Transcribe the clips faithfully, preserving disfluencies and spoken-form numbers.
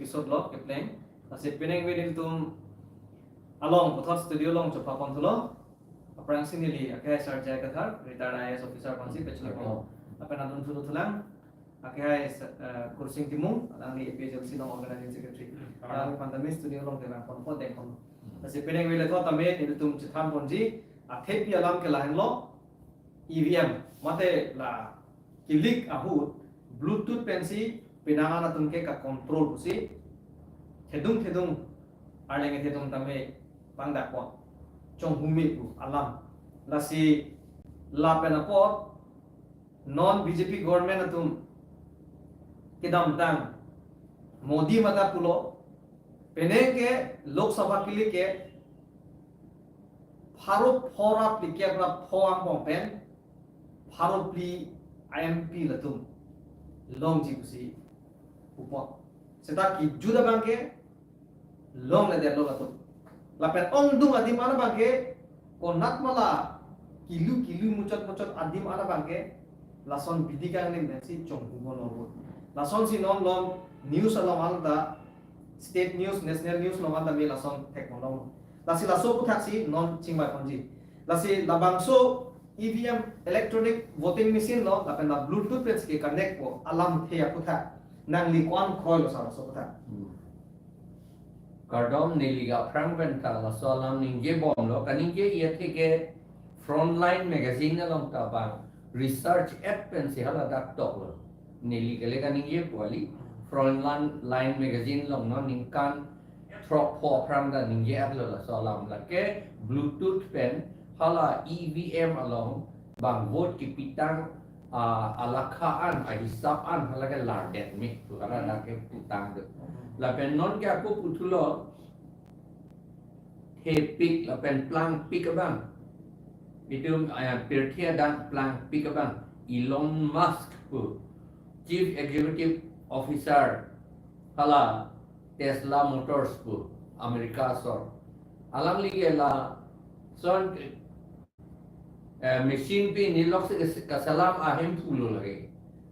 episode lo kepleng. Lasi penang ave nelitum along puthot studio along chopha pon thulo. Aphrangsi neli akehai Sir J I Kathar, retired I A S officer aphansi pachini pon. Lapen adun thulo thulang akehai, eh, Kursing Timung, alangli A P H L C along organizing secretary. Alangli aphan tame studio along kelang pon pon deng pon. Lasi penang ave le thot tame nelitum chethan ponji, athepi alam ke lahenlo, E V M, mate la ki-leak ahut, Bluetooth pensi penang an atum ke ka-control pusi, thedung thedung, arleng thedung tame pangdak pon, chonghu me pu alam. Lasi lapen apot, non B J P government atum kedamtang Modi mata pulo, penang ke Lok Sabha ke-leak ke pharo phorap likep ra pho angpong pen pharo phli M P latum longji pusi pupo. Seta kejut abang ke longledetlo latum. Lapen ongdung adim an abang ke konat ma la kilu kilu muchot muchot adim an abang ke lason bidi kangnim pensi chonghu pon lo. Lasonsi non lom news along anta, state news, national news along anta me lason thek pon lo. Lasi laso aputhaksi non chingvai ponji. Lasi labangso E V M electronic voting machine lo, lapen la Bluetooth pensi ke-connect po alamthe aputhak nangli ko-an kroilo sir, laso aputhak? Hmm. Kardom, neli ke aphrang pen ta laso alam ningjebomlo, kaningje athe ke Frontline magazine along ta bang research et pensi hala dak toklo. Neli ke le kaningje pu kali, Frontline, Line magazine along non ningkan throk pho aphrang ta ningje-etlo laso alam, lake Bluetooth pen hala E V M along bang vote kepitang, ah, alakha an, ahisap an, hala ke lardet me pu hala dak ke putang do. Lapen non ke ako puthulo, thepik lapen plangpik abang, itum, ah, pirthe adang plangpik abang, Elon Musk pu, Chief Executive Officer hala Tesla Motors pu, America asor, alangli ke lason, eh, machine pen nilok si kas-, kaselam ahem pulo lake.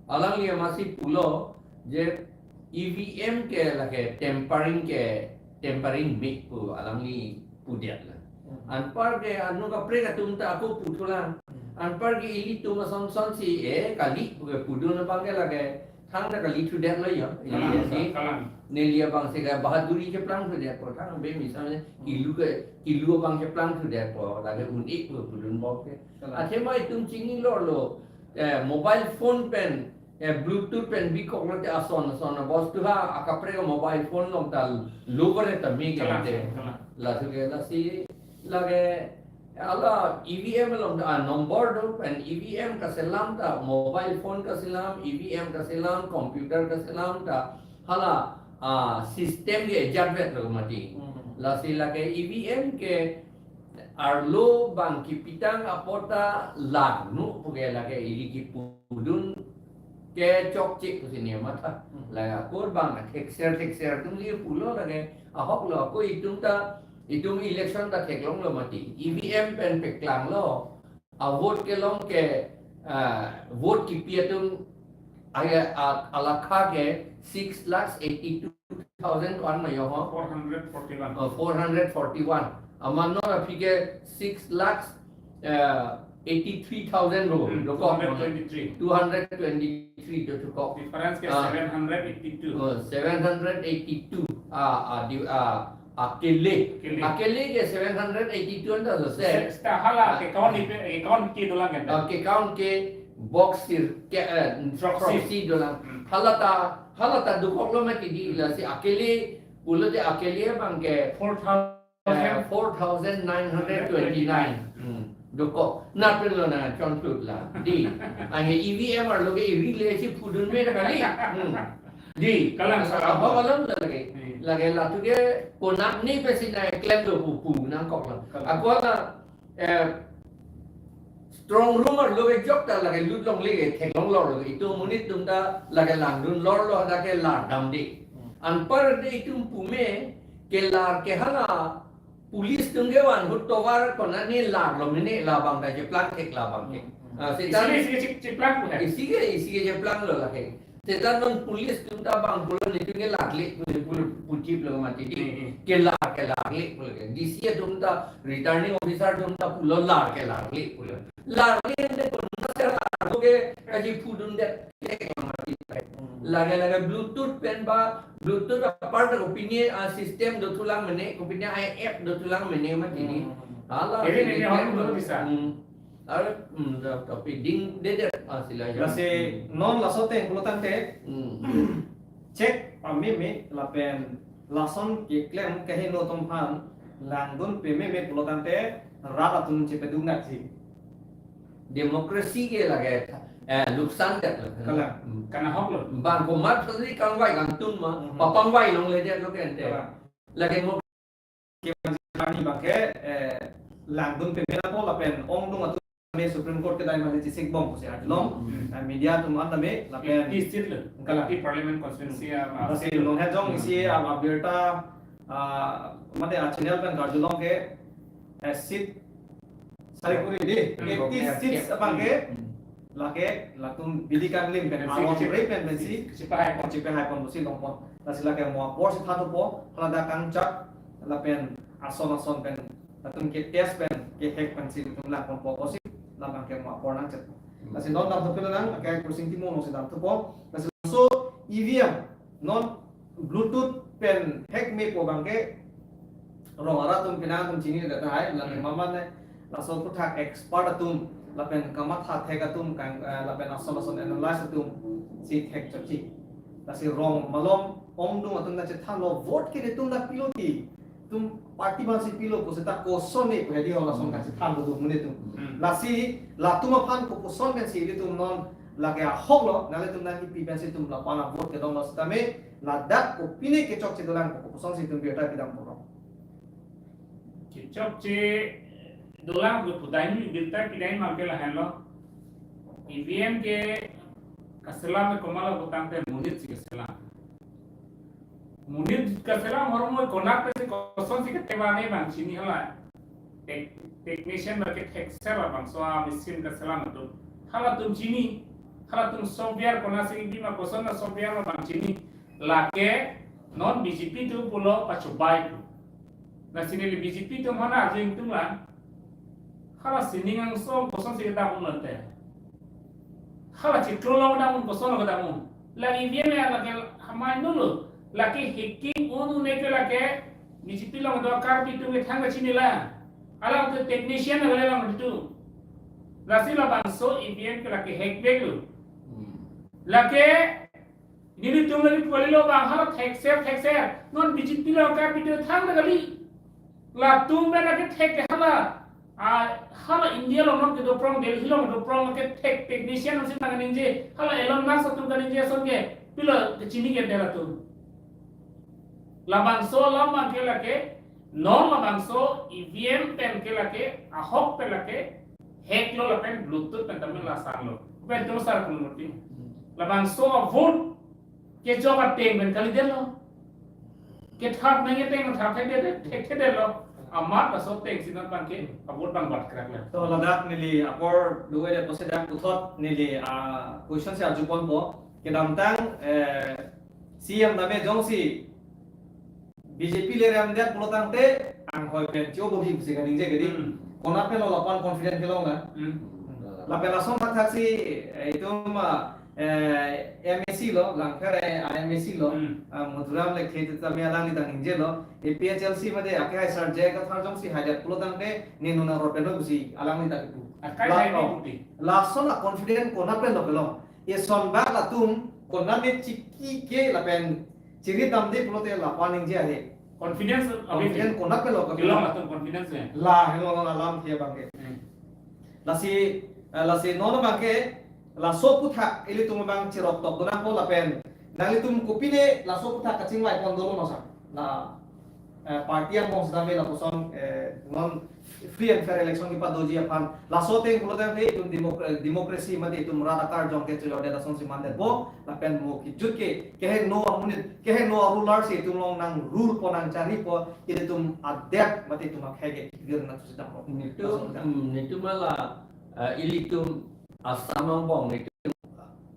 Alangli amatsi pulo je E V M ke lake tampering ke, tampering me pu alangli pudetlo. Hmm. Anpar ke anu kaprek atum ta ako puthulang. Hmm. Anpar ke ilitum asonson si, eh, kali pu ke pudun abang ke lake thangta kali thudetlo ya. Kalang, ilitum si kalang. Neli abang si ke bahaduri keplang thudet po, thang be misalnya Hmm. kilu ke, kilu abang keplang thudet po, lake un-e pu pudun bom ke. Kalang. Athema itum chinilo lo, eh, mobile phone pen, eh, Bluetooth pen bikok lote ason ason abostu ha, akaprek mobile phone along ta lo kore ta me ke Kalang, te. Kalang. Laso ke lasi lake hala E V M along ta, ah, number do pen E V M kaselam ta, mobile phone kaselam, E V M kaselam, computer kaselam ta hala, ah, system ke ajat vetlo mati. Hmm. Lasi lake E V M ke arlo bang kepitang apot ta lagno pu ke lake ili kepudun ke chokche pusi ne matha. Hmm. La ako bang thekser thekser atum li pulo lake ahok lo, ako itum ta, itum election ta theklonglo mati. E V M pen peklanglo. A vote kelong ke, ah, vote kepi atum, a, a, alakha ke six lakhs eighty-two thousand ko-an ma yo ho? Four hundred forty-one. Oh, four hundred forty-one. Amat non aphi ke six lakhs, eh, eighty-three thousand ro, Hmm, dokok. Two hundred twenty-three. Two hundred twenty-three dokok. Difference ke Ah. seven hundred eighty-two. Oh, seven hundred eighty-two. Ah, ah, di, ah, akele. Akele. Akele ke seven hundred eighty-two anta lo se. Se-, seta hala Ah. ke account ipe, account ke dolang kan? Ah, ke account ke box sir ke, eh, Proxy. Proxy dolang. Hmm. Hala ta, hala ta dokoklo mati di Hmm. lasi akele, pulote akele abang ke Four thousand. Eh, four thousand nine hundred twenty-nine. Hmm. Dokok. Nat pen lo na chonthut la. Di. Anke E V M arlo ke iri le si pudun me ta kali. Hmm. Di. Kalang Kalang sa apa apa. Kalang la lake. Hmm. Lake latum ke konat ni pesi na klem do pupu nangkok la. Kalang. Ako la, eh, strong room arlo ke jok ta lake lut longle ke theklong lor lo. Itum monit atum ta lake langdun lor lo, ta ke lar dam di. Hmm. Anpar de itum pume ke lar ke hala police atum ke van ahut tovar konat ni lar lo mene, labang ta cheplang thek labang ke. Hmm, hmm. Ah, seta Isi ke, isi ke chep-, cheplang ko hai? Isi ke, isi ke cheplang lo lake. Seta non police atum ta bang pulo, netum ke larle pulo, pulo puji pulo mati di. Hmm, hmm. Kelar, kelarle pulo ke. D C atum ta, returning officer atum ta pulo lar, kelarle pulo. Larle ante konat si larlo ke, kaji phudun det ke mati. Hmm. Lage lage Bluetooth pen ba, Bluetooth apar ta kopine, ah, system dothulang mene, kopine ai app dothulang mene mati di. Hmm. Hala, Eri sini nene hon kan, dulu bisa. Hmm. Ar, hmm, da, tapi dingdedet, ah, sila ya. Lasi non laso ateng pulo tangte, Hmm. chek pameme lapen lason keklem kehingno atum aphan langdun pameme pulo tangte rat atum chepeduk nangji. Demokrasi ke lage, eh, luksan det lo. Kalang. Hmm. Karena hok lo. Bang komat sendiri kangvai kangtun ma, Hmm. papangvai longledet lo ke ante. Kalang. Lage mo- Kevang abang ke, eh, langdun pameme lapu lapen ongdung atum me Supreme Court kedai mane chisik bom pusi arjulong. Hmm. Eh, media atum an tame lapen Eighty seat lo. Kalang. Eighty parliament constituency a, Lasi non he jong isi a, abirta, ah, mane a channel pen karjulong ke, eh, seat sari kuri di, Hmm. eighty seats abang ke, Hmm. lake latum bidi kanglim pen, Pensi along kechip-, rei pen pensi, kechipahai. Kechipahai pon pusi longpon. Lasi lake mo apor si thatupo, haladak kangchak, lapen ason ason pen, latum ke test pen, ke hack pensi latum langponpo pusi, labang ke mo apor nangchet. Hmm. Lasi non damthupo lang, ake Kursing Timung alongsi damthupo. Lasi so E V M, non Bluetooth pen hack mepo abang ke rong arat atum penang atum chinidet tahai, lapen Hmm. mama ne laso aphuthak expert atum, lapen kamatha thek atum, kang, eh, lapen ason ason analyst atum si thek chotji. Lasi rong malom ongdung atum ta chethanlo vote ke netum ta pilo ti. Tum party abang si pilo pu seta koson ne pu hedi ho lason Hmm. kachethanlo do mune tum. Hmm. Lasi latum aphan kopuson pensi ilitum non lake ahok lo, nanglitum nangkipi pensi tum lapu-an avote kedonglo sitame, ladak kopine kechokche dolang pu kopuson si tum birta pidam puro. Kechokche dolang pu pudai ni birta pidai abang ke lahenlo. E V M ke kaselam ke komatlo pu tangte monit si kaselam. Monit kaselam ahormu konat pensi kosonsi kethe mane abang chini hala. Tech-, technician ba kethekser labangso a machine kaselam atum. Halatum chini, halatum software konatsi kebi ma koson a software labang chini. Lake non B J P atum pulo pachobai pu. Lasi neli B J P atum aphan arju ingtung lang. Hala sining angsong kosonsi kedam un ante. Hala chiklo long kedam un, koson long kedam un. Lake E V M ya lake hamai nulu. Lake hacking un un ke lake B J P along do Karbi atum ke thang kachinila. Alang ke technician na kali alang itu. Lasi labangso E V M ke lake hack vek lo. Hmm. Lake nelitum lake pu kalilo abang hala thekser, thekser. Non B J P along Karbi atum thang na kali. Latum pen lake thek ke hala. Ah, hala India along non kedo prong, Delhi along kedo prong ke thek technician si nang ningje. Hala Elon Musk atum kaningje ason ke. Pilo kechini ke dela atum. Labangso alam abang ke lake, non labangso E V M pen ke lake, ahok pen lake, hack lo lapen Bluetooth pen tame lasan lo. Pen tum sar kun muti. Labangso avote kejok ateng pen kalidetlo. Kethap nang ateng thap thekthedet, thekthedetlo. Amat laso ateng si non abang ke avote abang batkrak lo. To ladak neli apor duwe de posedak puthot neli, ah, question si arjuponpo. Kedamtang, eh, C M tame jongsi B J P le remdet pulo tangte anghoi pen cho bohi pusi kaningje ke di. Hmm. Konat pen lo lapu-an confident kelong na. Hmm. Lapen lason thakthak si, eh, itum, ah, eh, M A C lo, Langpher, eh, M A C lo, Hmm. ah, Madhuram Lekthe tame alangli ta ningjelo, A P H L C mate ake hai Sir J I Kathar jongsi haidet pulo tangte ne nuna rot pen lo pusi alangli ta kipu. Akai La-, hai oh. Ni puti. Lason a confident konat pen lo kelong. Eson bak latum konat ne chiki ke lapen chiri damde pulote lapu-an ningje ahe. Confidence, Confident konat pen lo kelong. Kelong latum confidence ya. La helo lo alam thia abang ke. Hmm. Lasi, eh, lasi non abang ke, laso aphuthak ilitum abang chirok tok donangpo lapen nanglitum kopine laso aphuthak kachingvai pon dolo no sa. La, eh, party angbong sitame lapuson, eh, non free and fair election kepadoji aphan. Laso ateng pulo tangte itum demok-, eh, democracy mate itum rat akarjong ke chojordet asonsi mandetpo. Lapen mo kejut ke, kehingno amonit, kehingno a ruler si itum along nang rule po nang charipo, ilitum adet mate itum akhei ke kikir nang susidang po. Netum, Laso ateng. Hmm, netum hala, eh, ilitum Assam angbong netum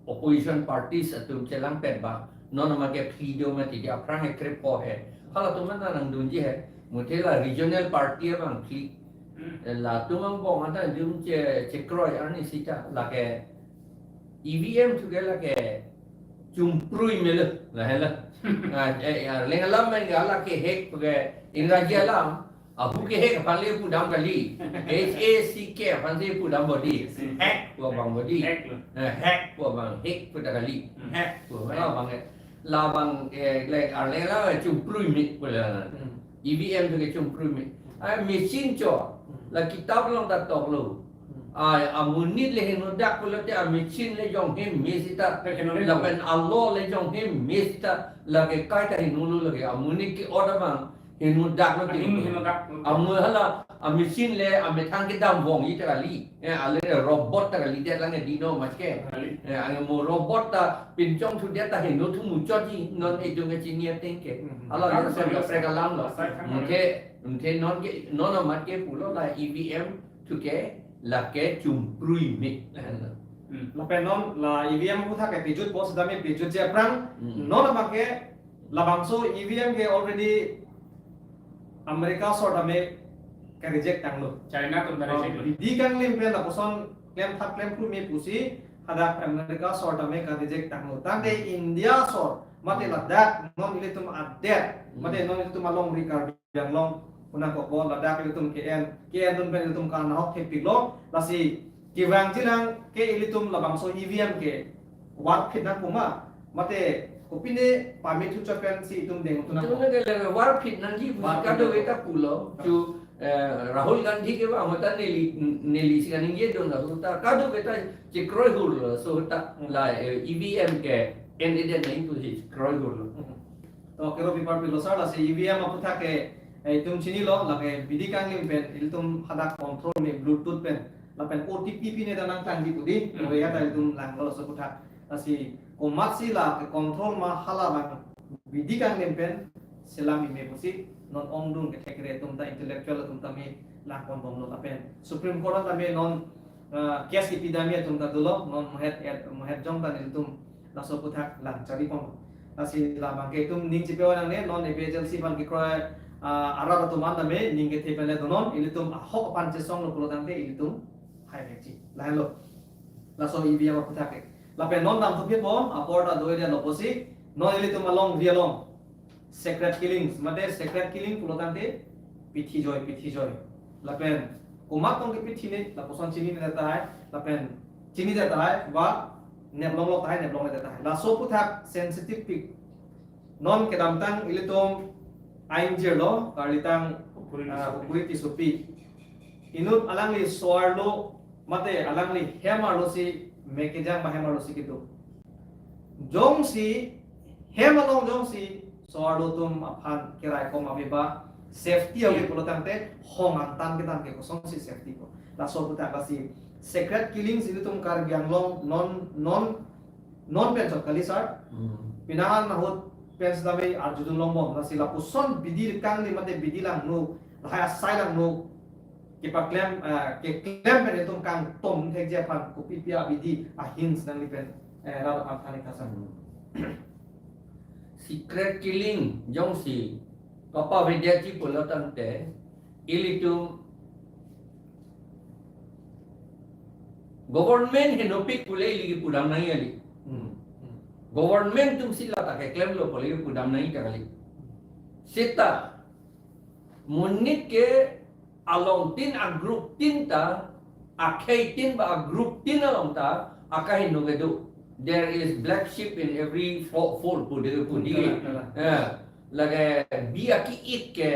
opposition parties atum chelangpet abang, non amat ke phli do mati, di aphrang ke krepho he. Halatum nangdunji he. Muthe la regional party abang phli. Latum angbong anta jum che, chekroi arni sita lake E V M thu ke lake chumprui melo, la hela. Ah, eh, ya, leng alam men ga lake hack ke, Ingraji alam, ahu ke hack aphan le pudam kali. H A C K aphan si pudam bodi. Hack pu abang bodi. Hack lo. Eh, hack pu abang, hack pu ta kali. Hmm. Hack pu abang, eh. Labang, eh, leng, ah, leng alam chumprui me pu la. Hmm. E V M thu ke chumprui me. Ah, machine cho. Hmm. La kitap along ta toklo. Hmm. Ah, amonit le henodak pulote amachine le jong hem me sita. Le henodak. Lapen alo le jong hem me sita. Lake kaita henolo lake. Amonit ke-ot abang henodak lo te. Aning henodak. Amo hala amachine le amethang kedam vongji ta kali. Eh, ale robot ta kalidet lang di no mas ke. Kali. Eh, ang mo robot ta pinchong thudet ta heno thu muchotji, non itum kachini ateng ke. Hmm. Hala le sem kaprek alam lo. Asai kang. Muthe, muthe non ke, non amat ke pulo la E V M thu ke lake chumprui me. Hmm. Lapen non la E V M aphuthak ke pejutpo, sitame pejutji aphrang, Hmm. non amat ke labangso E V M ke already America asor tame ka-reject tanglo. China atum ta reject lo. Bidi kanglim pen lapuson klemthap klemphru me pusi hadak America asor tame ka-reject tanglo. Tangte India asor, mate ladak non ilitum adet, mate non ilitum alongri Karbi Anglong, punang kokbo ladak ilitum K N, K N dun pen ilitum kanahok thepiklo, lasi kevangji lang ke ilitum labangso E V M ke warphit nangpo ma, mate kopine pame thuchot pensi itum deng tunang. Itum nang ke le warphit nangji. Warphit kadokave nangpo. Ta pulo, Chu, eh, Rahul Gandhi ke ba, ahut ta neli, neli si kaningje dun laso ta, kadokave ta chekroi hurlo, laso ta, Hmm. La, eh, E V M ke en-edet nangji pusi chekroi hurlo. Hmm. To kero bipar pilo sir, lasi E V M aphuthak ke, eh, itum chinilo, lake bidi kanglim pen ilitum hadak control me Bluetooth pen, lapen O T P pine ta nangklangji pu di, Hmm. Korea ta ilitum langlo laso aphuthak. Lasi komatsi la ke control ma hala abang bidi kanglim pen selam ime pusi non ongdung kethekre atum ta, intellectual atum ta me langpon bomlo, lapen Supreme Court ta me non, ah, case kipidamji atum ta dolo, non mohet, mohet jong ta nelitum laso aphuthak lang charipon. Lasi labang ke itum ning chipe-o nangne, non A P H L C aphan kekroi, ah, arat atum an ta me ning kethe pen le donon, ilitum ahok aphan chesonglo pulo tangte ilitum hai vekji. Lahenlo. Laso E V M aphuthak ke. Lapen non dam thuphitpo, apor ta do-edetlo pusi, non ilitum alongri along sacred killings, mate sacred killing pulo tangte pithi joi, pithi joi. Lapen komat tong kepithi ne, lapuson chinine tahai, lapen chinine tahai, ba neplonglo tahai, neplongle tahai. Laso aphuthak sensitive pik. Non kedamtang ilitum aingjirlo, karlitang, Hukuri, ah, Tissopi. Hukuri Tissopi. Inut alangli so-arlo, mate alangli hem arlosi me kejang ba hem arlosi kedo. Jongsi hem along jongsi so-arlo atum aphan keraikom ave ba safety ave pulo tangte hong angtan kedam ke kosonsi safety ko. Laso aphuthak lasi sacred killings ilitum Karbi Anglong non, non, non pen chot kali sir. Hmm. Pinangan ahut pen sitame arjudun longbom, lasi lapuson bidi kanglim mate bidi langno, lahai asai langno kepaklem, eh, keklem pen itum kangtom thekji aphan kopi pi abidi ahin si nangli pen, eh, rat aphan than-ik tha sir. Hmm. Sacred killing jongsi kapavedetji pulo tangte ilitum government henopik pule ili kipudam nangji kali. Hmm. Hmm. Government atumsi lata keklemlo pule kipudam nangji ta kali. Seta monit ke alongtin a-group tin ta, akhei tin ba a-group tin along ta akaheno kedo. There is black sheep in every fo-, fold pu de pu di. Kalang, kalang. Eh, lake bi aki-ik ke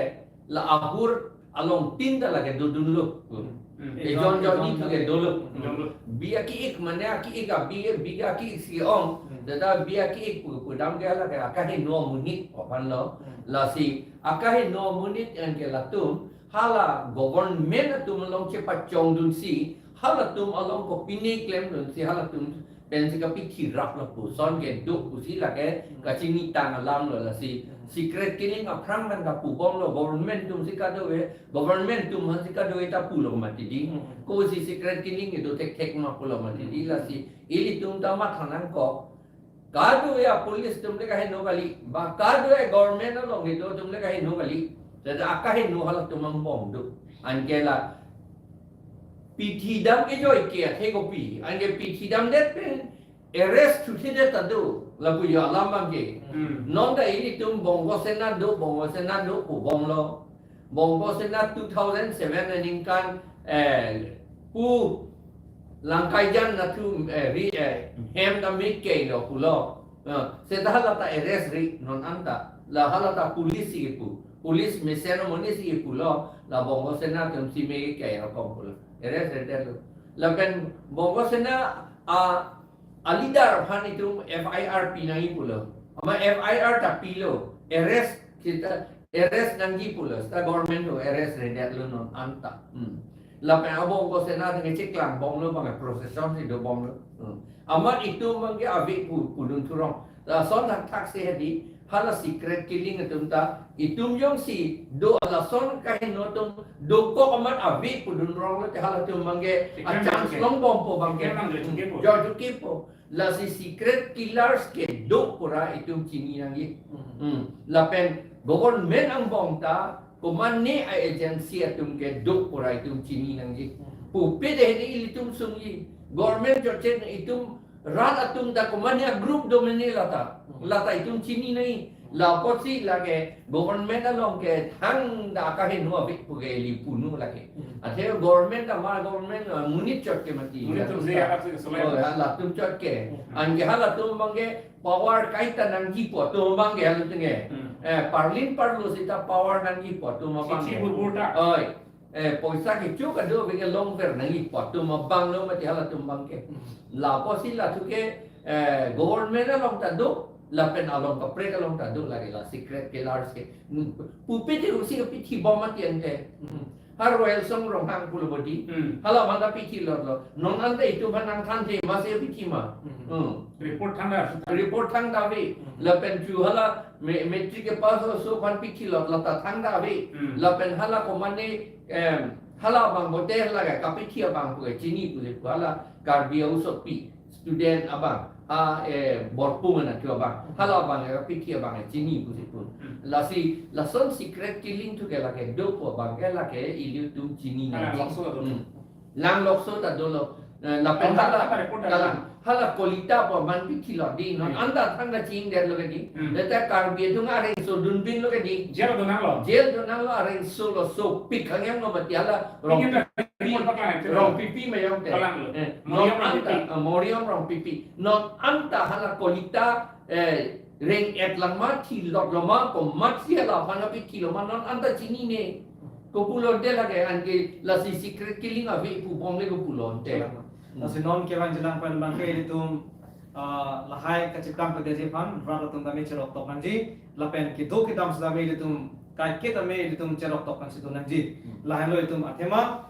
la ahur alongtin ta lake dodunlo. Hmm. Ejon jon di thu ke dolo. Dolo. Bi aki-ik mane aki-ik abi, bi aki-ik si ong. Hmm. Tata bi aki-ik pu, pudam ke lake akaheno amonit aphanlo. Hmm. Lasi akaheno amonit an ke latum hala government atum along chepachongdunsi, halatum along kopine klemdunsi, halatum pensi kapithi rap lapuson kedo pusi lake kachinitang alamlo lasi. Secret killing aphrang nangkapubomlo, government atum si kadokave, government atum aphan si kadokave ta pulo mati di. Hmm. Kosi secret killing kedo thekthek ma pulo mati di. Hmm. Lasi ilitum ta matha nangkok. Kadokave a-police atum le kaheno kali, ba kadokave government along kedo atum le kaheno kali. Seta akaheno halatum angbong do. Anke la pithi dam kejoi ke athe kopi. Anke pithi damdet pen arrest thuthedet ta do, lapu jo alam abangke. Hmm. Non ta ilitum Bongo Sena do, Bongo Sena do pubomlo. Bongo Sena two thousand seven aningkan, eh, pu Langkaijan nathu, eh, ri, eh, hem ta mik keilo pulo. Eh, seta hala ta arrest ri non anta. La hala ta police si kepu. Police mesen amonit si kepulo. La Bongo Sena atum si mik ke arokom pulo. Arrest-redet lo. Lapen Bongo Sena a, a-leader aphan itum F I R pi nangji pulo. Amat F I R ta pilo. Arrest seta, arrest nangji pulo. Seta government to arrest-redet lo non anta. Hmm. Lapen a Bongo Sena atum kecheklangbomlo abang procession si dobomlo. Hmm. Amat itum abangke ave pu, pudun thurong. Lason thakthak si hedi, hala secret killing atum ta, itum jongsi do lason kaheno atum dokok amat ave pudun rong lote halatum abangke, itum a-chance jongke, longbompo abangke. Itum nang jongke po. Hmm, jongke po. Lasi secret killers kedo pura itum chini nangji. Hmm. Hmm. Lapen government angbong ta, komatne a-agency atum kedo pura itum chini nangji. Hmm. Pupe de hedi ilitum sungji. Government chotche itum rat atum ta komatne a-group do mene lata. Hmm. Lata itum chini nangji. La apotsi lake government along ke thangta kaheno ave pu ke ili punu lake. Hmm. Athe government ama government, ah, monit chot ke mati. Monit atum si arak si kesolai. Oh, ya, latum chot ke. Hmm. Anke halatum abangke power kaita nangji pu atum abangke halatum ke. Hmm. Eh, parlin parlo seta power nangji pu atum abang. Chichi ke. Burbur ta. Oi. Eh, poisa kecho kadokave ke longver nangji pu atum abang lo mati halatum abangke. Hmm. La apotsi lathu ke, eh, government along ta do, lapen along kaprek along ta do lake la secret killers ke. Hmm. Pupe te usi kepithi bom mati ante. Hmm. Ha Royal Song Ronghang pulo bodi. Hmm. Hala aphan ta pithi lotlo. Non anta itum aphan nangthanthe ma si pithi ma. Hmm. Hmm. Report thangta. Report thangta ave. Hmm. Lapen chu hala me-, matric kepass aso aphan pithi lot lata thangta ave. Hmm. Lapen hala komatne, em, hala abang bote hala ka kapithi abang pu ke chini pu le pu hala Karbi aosopi student abang, ha, eh, Borpung anat abang, hala abang ya pithi abang ya chini pusi pun. Hmm. Lasi, lason secret killing thu ke lake do pu abang ke lake ilitum chini nangji. Kalang lokso ta do. Hmm. Lang lokso ta dolo. Eh, lapen hala, hala report ta kalang, hala Kolita pu aman pithi lo di, non, hmm, anta thangta chini det lo ke di. Hmm. Leta Karbi atum areng so dunpin lo ke di. Jail do nanglo. Jail do nanglo areng so lo sopik hangyang lo mati hala rong. Ingin Rongpipi, Rongpipi mayong te. Kalang lo. Eh, Moriam non anta, Rongpipi. Eh, Moriam Rongpipi. Non anta hala Kolita, eh, reng-et lang ma, thilot lo ma, komatsi hala aphan pithi lo ma, non anta chinine. Kopulo de lake anke lasi secret killing ave pu bom le kopulo te. Kalang lo. Hmm. Lasi non kevang jilang pen abang ke ilitum, ah, lahai kachiplang pedesi aphan, rat atum tame cherok tok nangji, lapen kedo kedam setame ilitum, kaiketa me ilitum cherok tok nangji tu nangji. Hmm. Lahenlo itum athema,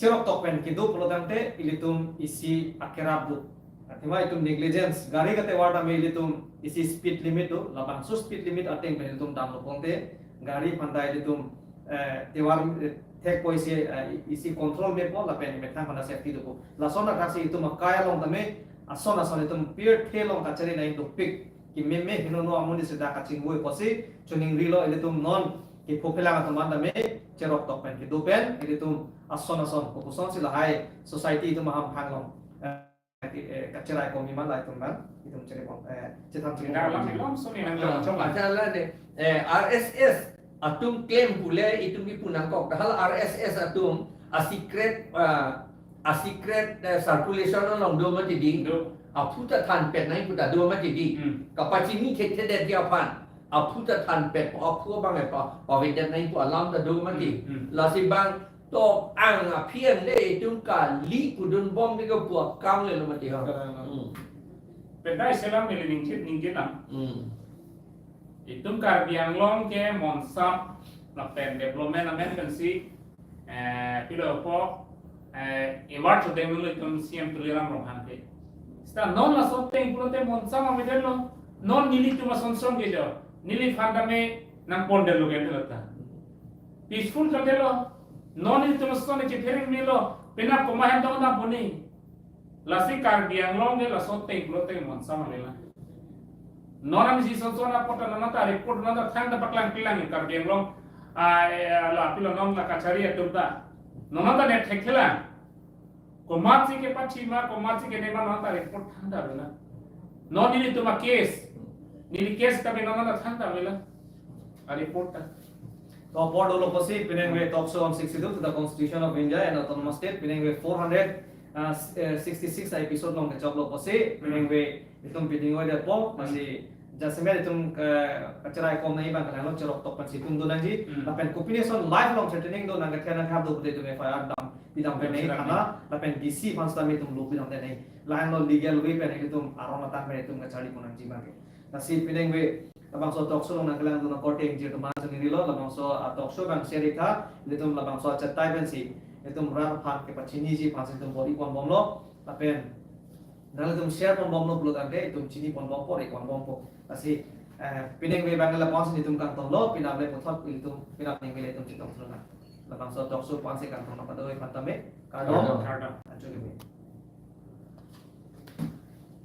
cherok tok pen kedo pulo tangte ilitum isi akerap do. Athema itum negligence. Gari katovar tame ilitum isi speed limit do. Labangso speed limit ateng pen ilitum damlo pulote gari aphan ta ilitum, eh, tovar, eh, thekpo isi, eh, isi control mepo lapen methang aphan ta safety dopo. Lason athaksi itum akai along tame ason ason itum pirthe along kachari nangji dopik. Kememe henono amonit seta kachingvoi pusi choningrilo ilitum non kepho phelang atum aphan tame cherok tok pen kedo pen ilitum ason ason kopuson si lahai society itum aham phanglong, eh, eh, kacherai komi ma la itum aphan itum chere pon, eh, chethan chere pon. Dalam, dalam suni nang. Ah, dalam coba. Achala de, eh, R S S atum claim pule itum kipu nangkok. Hala R S S atum a secret, ah, a secret, eh, circulation along do mati di. Do. Aphu ta thanpet nangji pu ta do mati di. Hmm. Kapachini thekthe det aphan. Aphu ta thanpet pu aphu abang e pa, pavedet nangji pu alam ta do mati. Hmm, hmm. Lasi bang tok ang aphi an le itum kali pudun bom ke pu akam le lo mati ha. Kalang lo. Hmm. Pedai selam neli ningchit ningchit lang. Hmm. Itum Karbi Anglong ke monsam lapen development amen pensi, eh, pilo po, eh, emerge denglo itum C M Tuliram Ronghang ke. Seta non laso ateng pulote monsam avedet lo. Non nelitum asonson ke jo, neliphan tame nangpondetlo ke dilo ta. Peaceful kandetlo. Non nelitum asonson ke phereng melo. Penap komat ahem tong dampo ni. Lasi Karbi Anglong ke laso tenglo teng monsam alela. Non ami si sonson apot ta non ta report non ta thangta paklang pilang Karbi Anglong. Ai, ala pilo non la kachari atum ta. Non ta ne thekthelang. Komatsi kepathi ma, komatsi kene ma non ta report thangta alela. Non nelitum acase. Neli case kami non ta thangta alela. A report ta. To apor dolo pusi pinengve Talk Show on sixty-two to the Constitution of India and Autonomous State, pinengve four hundred, uh, s- uh, sixty-six episode along kechoklo pusi, pinengve itum piding oidetpo, lasi jasemet itum, uh, kacherai kom nangji abang kalang lo cherok tok pensi itum do nangji, Hmm. lapen kopine ason live along threatening do nang kethe nang hap do pute itum F I R dam pidam pen nangji, Pidam thana, lapen D C aphan sitame itum lo pidam pen nangji. Lahenlo legal way pen itum aron atang pen itum kacharli pon nangji abang ke. Lasi pinengve labangso Talk Show along nangkelang dun akorte ingjir atum arjuni rilo, labangso a Talk Show abang share ik tha, ilitum labangso achettai pensi itum rat aphan kepachiniji aphansi itum bor-i pon bomlo, lapen nanglitum share pon bomlo pulo tangte itum chini pon bompo, ri pon bompo. Lasi, eh, pinengve abang lapuson itum kangtonlo, penap le puthot ilitum, penap ningve le itum chetong thulonang. Labangso Talk Show aphansi kangtong nangpadoi aphan tame, kardom. Kardom. Kardom. Ajo ke.